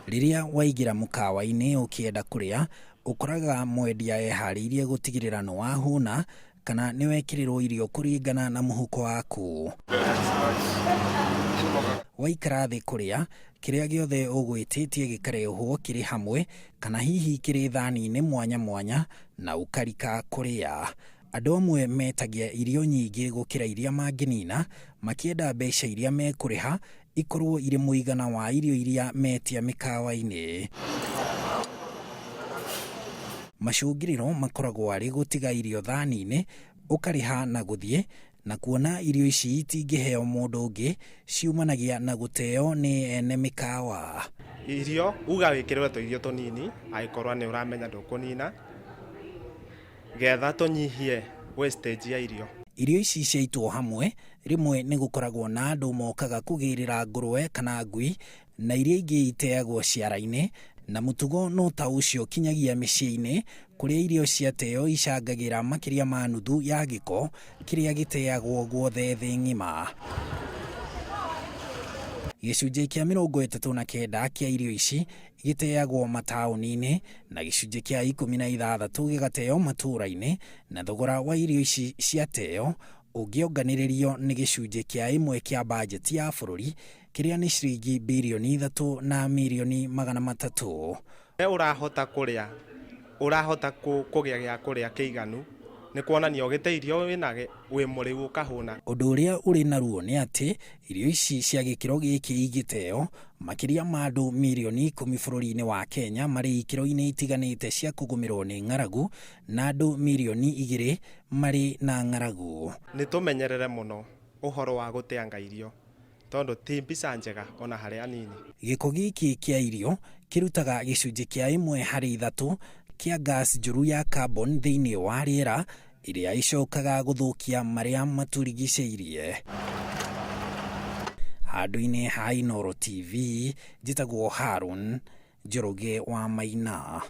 Rĩrĩa waingĩra mũkawa-inĩ ũkĩenda kũrĩa, ũkoraga mwendia eharĩirie gũtigĩrĩra nĩ wahũna kana nĩ wekĩrĩrwo irio kũringana na mũhuko waku. Waikara thĩ kũrĩa, kĩrĩa gĩothe ũgwĩtĩtie gĩkarehwo kĩrĩ hamwe kana hihi kĩrĩ thani-inĩ mwanya mwanya na ũkarika kũrĩa. Andũ amwe metagia irio nyingĩ gũkĩra iria mangĩnina, makĩenda mbeca iria mekũrĩha ikorwo irĩ mũigana wa irio iria metia mĩkawa-inĩ. Macũngĩrĩro makoragwo arĩ gũtiga irio thani-inĩ, ũkarĩha na gũthiĩ, na kuona irio ici itingĩheo mũndũ ũngĩ, ciumanagia na gũteo nĩ ene mĩkawa. Irio uga wĩkĩrĩrwo tũirio tũnini angĩkorwo nĩ ũramenya ndũkũnina getha tũnyihie wastage ya irio. Irio ici ciaitwo hamwe, rĩmwe nĩ gũkoragwo na andũ mokaga kũgĩrĩra ngũrwe kana ngui, na iria ingĩ iteagwo ciara-inĩ, na mũtugo no ta ũcio kinyagia mĩciĩ-inĩ kũrĩa irio ciateo icangagĩra makĩria ma nuthu ya gĩko kĩrĩa gĩteagwo guothe thĩ ng'ima. Gĩcunjĩ kĩa 39 kĩa irio ici gĩteagwo mataũni-inĩ na gĩcunjĩ kĩa 16 gĩgateo matũũra-inĩ, na thogora wa irio ici ciateo ũngĩonganĩrĩrio nĩ gĩcunjĩ kĩa ĩmwe kĩa bajeti ya bũrũri kĩrĩa nĩ ciringi birioni 3 na mirioni 300. We ũrahota kũrĩa, ũrahota kũgĩa gĩa kũrĩa kĩiganu, nĩ kuonania ũgĩte irio wĩna wĩ mũrĩu ũkahũna. Ũndũ ũrĩa ũrĩ na ruo nĩ atĩ irio ici cia gĩkĩro gĩkĩ igĩteo, makĩria ma andũ mirioni 10 bũrũri-inĩ wa Kenya marĩ ikĩro-inĩ itiganĩte cia kũgũmĩrwo nĩ ng'aragu na andũ mirioni 2 marĩ na ng'aragu. Nĩ tũmenyerere mũno ũhoro wa gũteanga irio tondũ ti mbica njega ona harĩ anini. Gĩko gĩkĩ kĩa irio kĩrutaga gĩcunjĩ kĩa 1 harĩ 3 kĩa gas njũru ya carbon thĩinĩ wa rĩera ĩrĩa ĩcokaga gũthũkia marĩa matũrigicĩirie. Handũ-inĩ ha Inooro TV, njĩtagwo Harun Njoroge wa Maina.